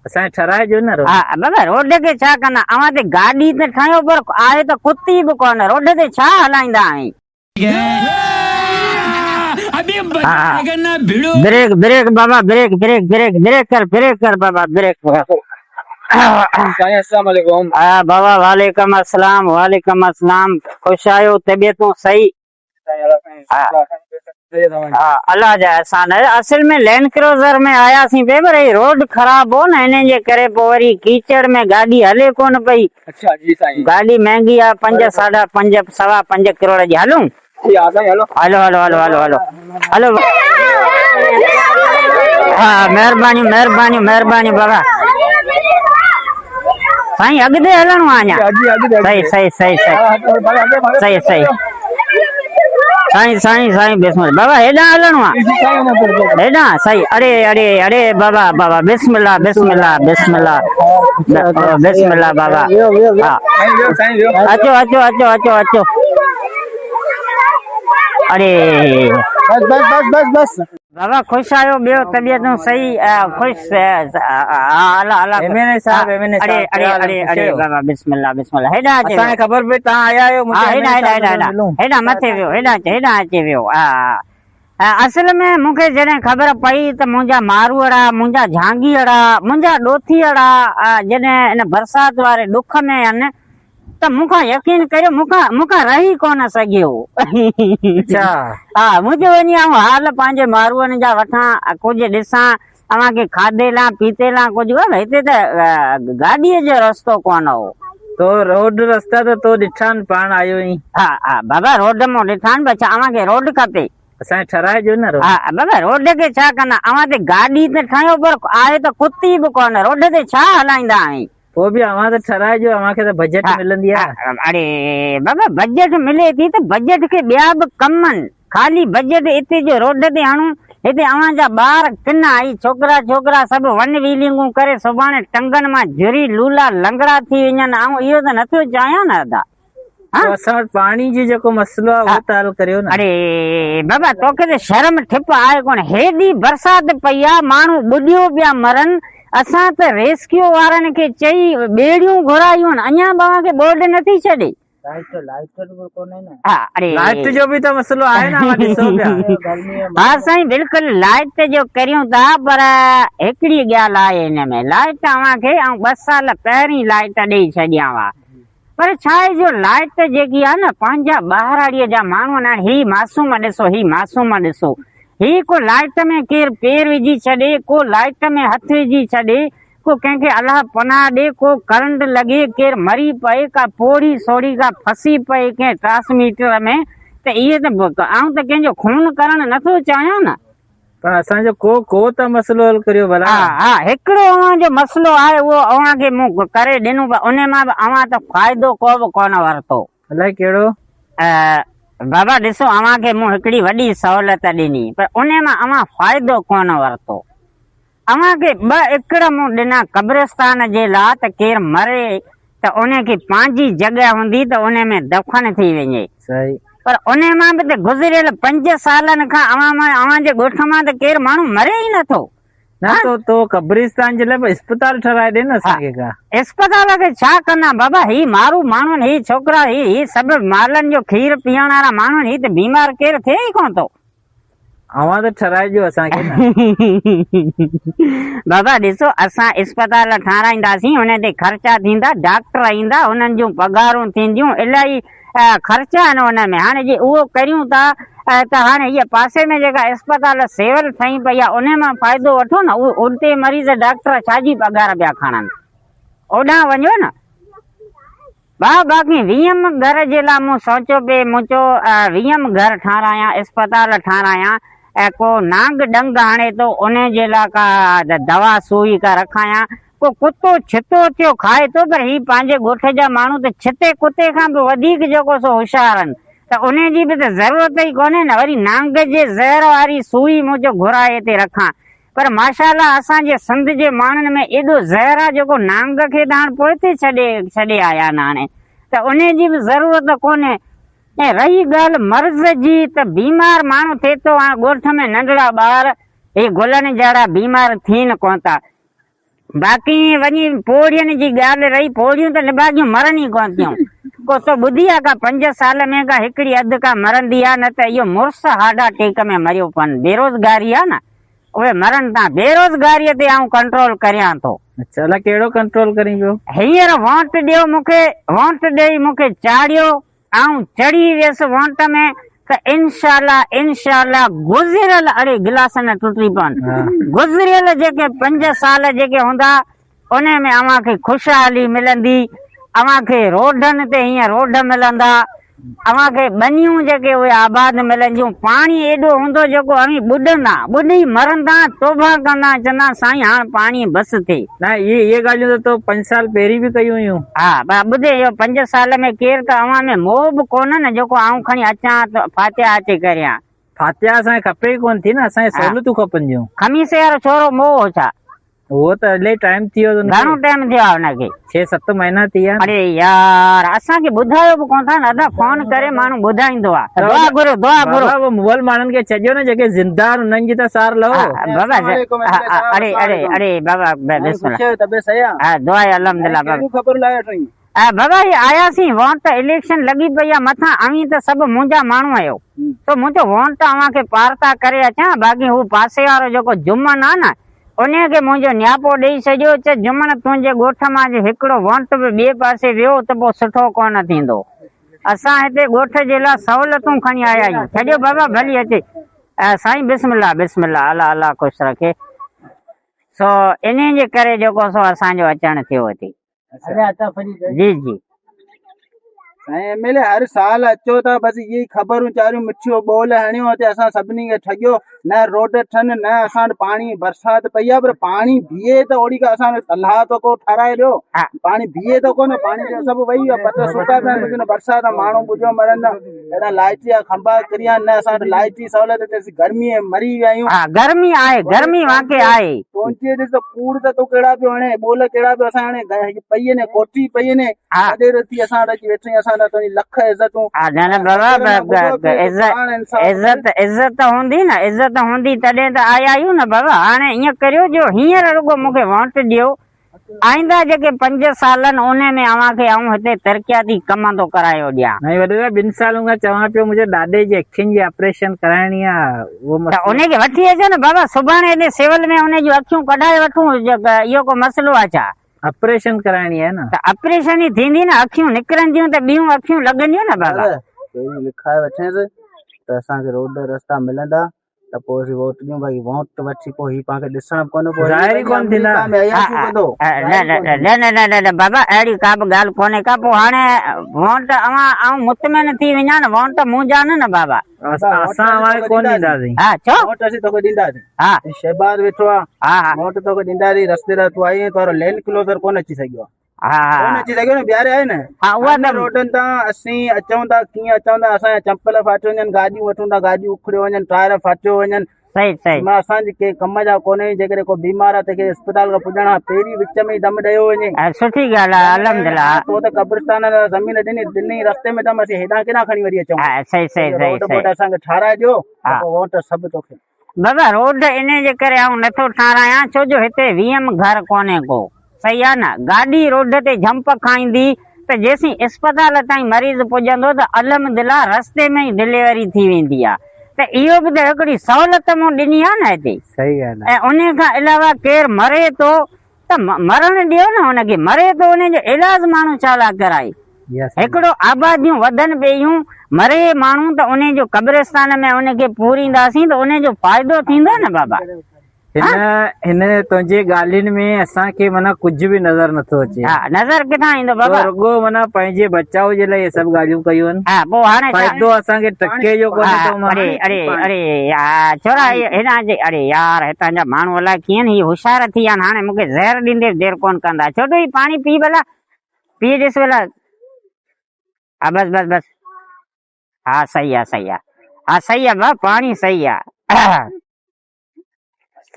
اسان کي ٺهرائي ڏيو نه روڊ. ها بابا روڊ کي ڇا ڪندا اوهان تي گاڏي ته ٺاهيو پر آهي ته ڪتي به ڪونه روڊ تي ڇا هلائيندا آهين. ها بريڪ بريڪ بابا بريڪ بريڪ بريڪ بريڪ ڪر بريڪ ڪر بابا بريڪ. سائين السلام عليڪم. ها بابا وعليڪم السلام وعليڪم السلام خوش آهيو طبيعتون صحيح. ها الله جا احسان آهي اصل ۾ لينڊ ڪروزر ۾ آياسين پئي پر هي روڊ خراب هو نه انهي جي ڪري پوء وري ڪيچڙ ۾ گاڏي هلي ڪونه پئي اڇا جي سائين گاڏي مهنگي آهي پنج ساڍا پنج سوا پنج ڪروڙ جي هلون جي ها سائين هلو هلو هلو هلو هلو هلو هلو ها مهرباني مهرباني مهرباني بابا سائين اڳتي هلڻو آهي اڃا صحيح صحيح صحيح صحيح صحيح صحيح سائين سائين سائين بسم الله بابا هيڏانهن هلڻو آهي هيڏانهن صحيح اڙي اڙي اڙي بابا بابا بسم الله بسم الله بسم الله بسم الله بابا ها اچو اچو اچو اچو اچو اڙي بس بس بس بس بس بابا خوش آهيو ٻيو طبيعتون صحيح خوش الله الله ايم اين اي صاحب ايم اين اي اڙي اڙي اڙي اڙي بابا بسم الله بسم الله هيڏانهن اچي اسان کي خبر پئي توهان آيا آهيو ها هيڏانهن هيڏانهن هيڏانهن هيڏانهن مٿي ويو هيڏانهن اچي هيڏانهن اچي ويو ها اصل ۾ مون کي جڏهن خبر پئي ته منهنجا ماروئڙا منهنجا جهانگيئڙا منهنجا ڏوٿيئڙا جڏهن ان برسات واري ڏک ۾ آهن ته مون کان يقين ڪريو مون کان مون کان رهي ڪونه سگهيو. اڇا. ها مون چيو وڃي آئون حال پنهنجي ماروئن جا وٺان ڪجهه ڏسان اوهان کي کاڌي لا پيتي لا ڪجهه ڪونه هتي ته گاڏيء جو رستو ڪونه هو. تو روڊ رستا ته تو ڏٺا آهن پاڻ آيو آهين. ها ها بابا روڊ مون ڏٺا آهن پر ڇا اوهان کي روڊ کپي. اسان کي ٺهرائي ڏيو نه روڊ. ها بابا روڊ کي ڇا ڪندا اوهان تي گاڏي ته ٺاهيو پر آهي ته ڪتي به ڪونه روڊ تي ڇا هلائيندا آهين. پوء به اوهان ته ٺهرائي ڏيو اوهان کي ته بجيٽ ملندي آهي. اڙي بابا بجيٽ ملي ٿي ته بجيٽ کي ٻيا به ڪم آهن خالي بجيٽ اتي جو روڊ تي هڻون هتي اوهان جا ٻار ڪنا هي ڇوڪرا ڇوڪرا سڀ ون ويلنگون ڪري سڀاڻي ٽنگن مان جهري لولا لنگڙا ٿي وڃن آئون اهو ته نٿو چاهيان نه ادا. ها پوء اسان وٽ پاڻي جو جيڪو مسئلو آهي اهو ته حل ڪريو نه. اڙي بابا توکي ته شرم ٺپ آهي ڪونه هيڏي برسات پئي آ ماڻهو ٻڏيو پيا مرن اسان ته ريسڪيو وارن کي چئي ٻيڙيون گهرايون آهن اڃا به اوهان کي ٻوڏ نٿي ڇڏي. لائٽ لائٽ به ڪونهي نه. ها اڙي. لائٽ جو به ته مسئلو آهي نه اوهان ڏسو پيا. ها سائين بلڪل لائٽ جو ڪريون ٿا پر هڪڙي ڳالهه آهي هن ۾ لائٽ اوهان کي آئون ٻه سال پهرين لائٽ ڏئي ڇڏيان ها پر ڇا آهي جو لائٽ جيڪي آهي نه پنهنجا ٻاهراڙيء جا ماڻهو آهن هاڻي هي معصوم ڏسو هي معصوم ڏسو هي ڪو لائٽ ۾ ڪير پير وجهي ڇڏي ڪو لائٽ ۾ هٿ وجهي ڇڏي ڪو ڪنهن کي الله پناهه ڏي ڪو ڪرنٽ لڳي ڪير مري پئي ڪا پوڙهي سوڙهي ڪا ڦسي پئي ڪنهن ٽرانسميٽر ۾ ته اهي ته آئون ته ڪنهن جو خون ڪرڻ نٿو چاهيان نه. پر اسان جو ڪو ڪو ته مسئلو حل ڪريو ڀلا. ها ها هڪڙو اوهان جو مسئلو آهي اهو اوهان کي مون ڪري ڏنو پر انهي مان به اوهان ته فائدو ڪو به ڪونه ورتو. الائي ڪهڙو؟ بابا ڏسو اوهان کي مون هڪڙي وڏي سهولت ڏني پر انهي مان اوهان فائدو ڪونه ورتو. اوهان کي ٻه ايڪڙ مون ڏنا قبرستان جي لا ته ڪير مري ته انهي کي پنهنجي جڳهه هوندي ته انهي ۾ دفن ٿي وڃي. صحيح. پر انهي مان به ته گذريل پنج سالن کان اوهان مان اوهان جي ڳوٺ مان ته ڪير ماڻهو مري ئي نه ٿو. نه تو تو قبرستان جي لاء به اسپتال ٺهرائي ڏي نه اسان کي ڪا. اسپتال کي ڇا ڪندا بابا هي مارو ماڻهو آهن هي ڇوڪرا هي هي سڀ مالن جو کير پيئڻ وارا ماڻهو آهن هي ته بيمار ڪير ٿئي ئي ڪونه ٿو. اوهان ته ٺھرائي ڏيو اسان کي نه. بابا ڏسو اسان اسپتال ٺاراهينداسين ان تي خرچا ٿيندا ڊاڪٽر ايندا انهن جون پگهارون ٿينديون الاهي خرچا آهن ان ۾ هاڻي جي اهو ڪريون ٿا ته هاڻي هيء پاسي ۾ جيڪا اسپتال سول ٺهي پئي آهي ان مان فائدو وٺو نه اهي اتي مريض ڊاڪٽر ڇا جي پگهار پيا کڻن اوڏانهن وڃو نه. ڀاء باقي ويم گهر جي لاء مون سوچيو پئي، مون چيو ويم گهر ٺارايان، اسپتال ٺارايان ۽ ڪو نانگ ڏنگ هڻي ٿو انهي جي لاء ڪا دوا سوئي ڪا رکايان، ڪو ڪتو ڇتو ٿيو کائي ٿو پر هي پنهنجي ڳوٺ جا ماڻهو ته ڇتي ڪتي کان به وڌيڪ جيڪو سو هوشيار آهن ته انهي جي به ته ضرورت ئي ڪونهي نه، وري نانگ جي زهر واري سوئي مون چيو گهرائي هتي رکان پر ماشاء الله اسان جي سنڌ جي ماڻهن ۾ ايڏو زهر آ جيڪو نانگ کي ته هاڻ پوئتي ڇڏي ڇڏي آيا آهن هاڻي ته انهي جي به ضرورت ڪونهي ۽ رهي ڳالهه مرض جي ته بيمار ماڻهو ٿئي ٿو هاڻ ڳوٺ ۾ ننڍڙا ٻار هي گلن جهڙا بيمار ٿين ڪونه ٿا. باقي وڃي پوڙهين جي ڳالهه رهي، پوڙهيون ته نڀاڳيون مرن ئي ڪونه ٿيون. ڪو تو ٻڌي آ ڪا پنج سال ۾ ڪا هڪڙي اڌ ڪا مرندي آ، نه ته اهو مڙس هارٽ اٽيڪ ۾ مريو پون. بيروزگاري آ نه، اهي مرن ٿا. بيروزگاريء تي آئون ڪنٽرول ڪريان ٿو. اڇا، الا ڪهڙو ڪنٽرول ڪرين پيو؟ هينئر وونٽ ڏيو مون کي، وونٽ ڏيئي مون کي چاڙهيو، آئون چڙهي ويس وونٽ ۾ ته انشاء الله انشاء الله گذريل اڙي گلاس نه ٽٽي پون گذريل جيڪي پنج سال جيڪي هوندا انهي ۾ اوهان کي خوشحالي ملندي اوهان کي روڊن تي هيئن روڊ ملندا اوهان کي ٻنيون جيڪي اهي آباد ملنديون پاڻي ايڏو هوندو جيڪو اوهين ٻڏندا ٻڏي مرندا توبه ڪندا چوندا سائين هاڻ پاڻي بس ٿي. نه اهي اهي ڳالهيون ته تو پنج سال پهرين به ڪيون هيون. ها پر ٻڌ اهو پنج سال ۾ ڪير ته اوهان ۾ موهه به ڪونه نه جيڪو آئون کڻي اچان ته فاتحه اچي ڪريان. فاتحه اسان کي کپي ئي ڪونه ٿي نه اسان کي سهولتون کپن ٿيون. خميسي وارو ڇورو موهه هو ڇا؟ اهو ته الاهي ٽائيم ٿي ويو گهڻو ٽائيم ٿيو آهي هن کي؟ ڇهه ست مهينا ٿي ويا آهن. اڙي يار اسان کي ٻڌايو به ڪونه ٿا نه ادا فون ڪري ماڻهو ٻڌائيندو آهي ته دعا گهرو دعا گهرو. بابا اهو مئل ماڻهن کي ڇڏيو نه جيڪي زنده آهن انهن جي ته سار لهو. بابا اڙي اڙي اڙي بابا بسم الله طبيعت صحيح آ؟ ها دعا آهي الحمدلله بابا. ڪهڙيون خبرون لاهي وٺو آهين؟ بابا هي آياسين وونٽ اليڪشن لڳي پئي آ مٿان اوهين ته سڀ منهنجا ماڻهو آهيو سو مون چيو وونٽ اوهان کي پارتا ڪري اچان باقي هو پاسي وارو جيڪو جمن آ نه انهيء کي منهنجو نياپو ڏيئي ڇڏيو، چه جمن تنهنجي ڳوٺ مان جي هڪڙو وونٽ به ٻئي پاسي ويو ته پوء سٺو ڪونه ٿيندو. اسان هتي ڳوٺ جي لاء سهولتون کڻي آيا آهيون. ڇڏيو بابا ڀلي اچي. سائين بسم الله بسم الله الله الله خوش رکي. سو انهيء جي ڪري جيڪو سو اسان جو اچڻ ٿيو هتي. جي جي. سائين ايم ايل اي هر سال اچو ٿا بس اهي ئي خبرون چاريون مٺيون ٻول هڻيو اتي اسان سڀني کي ٺڳيو نه روڊ ٺهن نه اسان وٽ پاڻي برسات پئي آهي پر پاڻي بيهي ته اوڙي کا اسان وٽ تلاء ته ڪو ٺهرائي ڏيو پاڻي بيهي ته ڪونه پاڻي جو سڀ وهي ويو پٽ سڪا پيا آهن برسات ماڻهو ٻجهو مرن ٿا اهڙا لائٽ جا کنڀا ڪريا نه اسان وٽ لائٽ جي سهولت هتي اسين گرمي ۾ مري ويا آهيون. ها گرمي آهي گرمي واقعي آهي. تنهنجي ڏس ته ڪوڙ ته تون ڪهڙا پيو هڻين ٻول ڪهڙا پيو اسان هڻين پئي ني ڪوٺي پئي ني وڏيرو ٿي اسان وٽ اچي ويٺو آهين اسان لاء تنهنجي لک عزتون. ها نه نه بابا عزت عزت هوندي نه عزت هوندي تڏهن ته آيا آهيون نه بابا هاڻي ائين ڪريو جو هينئر رڳو مون کي وونٽ ڏيو آئنده جيڪي پنج سال آهن انهي ۾ اوهان کي آئون هتي ترقياتي ڪم ٿو ڪرايو ڏيان. سائين وڏيرا ٻن سالن کان چوان پيو منهنجي ڏاڏي جي اکين جي آپريشن ڪرائڻي آ اهو ته مسئلو. انهي کي وٺي اچو نه بابا سڀاڻي هتي سول ۾ انهي جون اکيون ڪڍائي وٺون اهو ڪو مسئلو آ ڇا. آپريشن ڪرائڻي آهي نه. ته آپريشن ئي ٿيندي نه اکيون نڪرنديون ته ٻيون اکيون لڳنديون نه بابا. پهرين لکائي وٺينس ته اسان کي روڊ رستا ملندا ته پوء اسين ووٽ ڏيون باقي ووٽ وٺي پوء هي پاڻ کي ڏسڻ به ڪونه پوء ظاهر ئي ڪونه ٿيندا. آمريڪا ۾ عياشيون ڪندو. نه نه نه نه نه نه نه بابا اهڙي ڪا به ڳالهه ڪونهي ڪا پوء هاڻي ووٽ اوهان آئون مطمئن ٿي وڃان نه ووٽ منهنجا نه نه بابا. اسان اوهان کي ڪونه ڏينداسين. ها ڇو؟ ووٽ اسين توکي ڏينداسين. ها. شهباز ويٺو آ. ها ها. ووٽ توکي ڏينداسين رستي تان تون آئي آهين تو وارو لينڊ ڪلوزر ڪونه اچي سگهيو آ. ها ڪونه اچي سگهيو نه بيهاري آهي نه ها اها ته روڊن تان اسين اچون ٿا ڪيئن اچون ٿا اسان جا چمپل ڦاٽيو وڃن گاڏيون وٺون ٿا گاڏيون اکڙيو وڃن ٽائر ڦاٽيو وڃن صحيح صحيح مان اسان جي ڪنهن ڪم جا ڪونهي جيڪڏهن ڪو بيمار آهي تنهن کي اسپتال کان پڄڻ کان پهرين وچ ۾ ئي دم ڏيو وڃي. سٺي ڳالهه آهي الحمدلله. تو ته قبرستان لاء زمين ڏني ڏني رستي ۾ دم اسين هيڏانهن ڪيڏانهن کڻي وري اچون. صحيح صحيح صحيح روڊ بوڊ اسان کي ٺاهرائي ڏيو ته پوء ووٽ سڀ توکي. بابا روڊ انهي جي ڪري آئون نٿو ٺارايان ڇو جو هتي ويم گهر ڪونهي ڪو صحيح آ نه گاڏي روڊ تي جهمپ کائيندي ته جيسين اسپتال تائين مريض پڄندو ته الحمدلله رستي ۾ ئي ڊليوري ٿي ويندي آ ته اهو به ته هڪڙي سهولت مون ڏني آ نه هتي صحيح ڳالهه ۽ انهي کان علاوه ڪير مري ٿو ته مرڻ ڏيو نه ان کي، مري ٿو ان جو علاج ماڻهو ڇا لاء ڪرائي؟ هڪڙو آباديون وڌن پيون، مري ماڻهو ته ان جو قبرستان ۾ ان کي پورينداسين ته ان جو فائدو ٿيندو نه بابا. هن هن تنهنجي ڳالهين ۾ اسان کي معنيٰ ڪجهه به نظر نٿو اچي. ها نظر ڪٿان ايندو بابا. تو رڳو معنيٰ پنهنجي بچاء جي لاء اهي سڀ ڳالهيون ڪيون آهن. ها پوء هاڻي ڇا. فائدو اسان کي ٽڪي جو ڪونهي تو مان. اڙي اڙي اڙي يار ڇورا هيڏانهن اچ اڙي يار هتان جا ماڻهو الائي ڪيئن هي هوشيار ٿي ويا آهن هاڻي مون کي زهر ڏيندي به دير ڪونه ڪندا ڇو ته هي پاڻي پي ڀلا پي ڏس ڀلا ها بس بس بس ها صحيح آ صحيح آ ها صحيح آ ڀا پاڻي صحيح آ.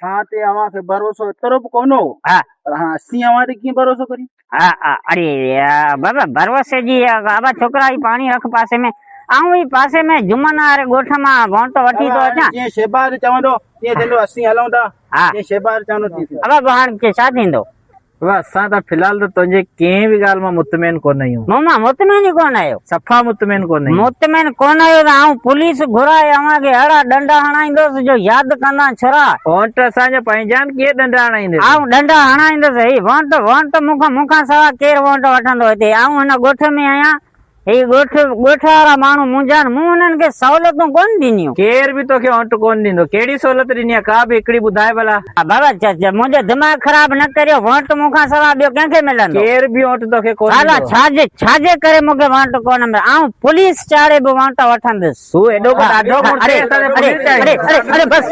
اسان تي اوهان کي ڀروسو ايترو به ڪونه هو ها. پر هاڻ اسين اوهان تي ڪيئن ڀروسو ڪريون؟ ها ها اڙي بابا ڀروسي جي ابا ڇوڪرا هي پاڻي رک پاسي ۾ آئون هي پاسي ۾ جمن واري ڳوٺ مان ڀونٽ وٺي ٿو اچان. جيئن شهباز چوندو تيئن ٿيندو اسين هلون ٿا ها جيئن شهباز چوندو تيئن ٿيندو. ابا پوء هاڻ ڇا ٿيندو؟ بابا اسان ته في الحال ته تنهنجي ڪنهن به ڳالهه مان مطمئن ڪونه آهيون. مون مان مطمئن ئي ڪونه آهيو. صفا مطمئن ڪونه آهيون. مطمئن ڪونه آهيو ته آئون پوليس گهرائي اوهان کي اهڙا ڏنڊا هڻائيندس جو ياد ڪندا ڇرا. وونٽ اسان جا پنهنجا آهن ڪيئن ڏنڊا هڻائيندين. آئون ڏنڊا هڻائيندس. هي وونٽ وونٽ مون کان مون کان سوا ڪير وونٽ وٺندو هتي آئون هن ڳوٺ ۾ آهيان. هي ڳوٺ ڳوٺ وارا ماڻهو منهنجا آهن، مون هنن کي سهولتون ڪونه ڏنيون. ڪير به توکي اونٽ ڪونه ڏيندو. ڪهڙي سهولت ڏني آهي؟ ڪا به هڪڙي ٻڌاء ڀلا. بابا منهنجو دماغ خراب نه ڪريو، وونٽ مون کان سوا ٻيو ڪنهن کي ملندو؟ ڪير به اونٽ توکي ڪونه ڀلا ڏيندو. ڇاجي ڇاجي ڪري مون کي وونٽ ڪونه ملندو؟ آئون پوليس چاڙهي به وونٽ وٺندس. تون ايڏو ڪو ڏاڍو مڙس اري آهين، اسان تي اري پوليس اري چاڙهيندين. اري اري بس.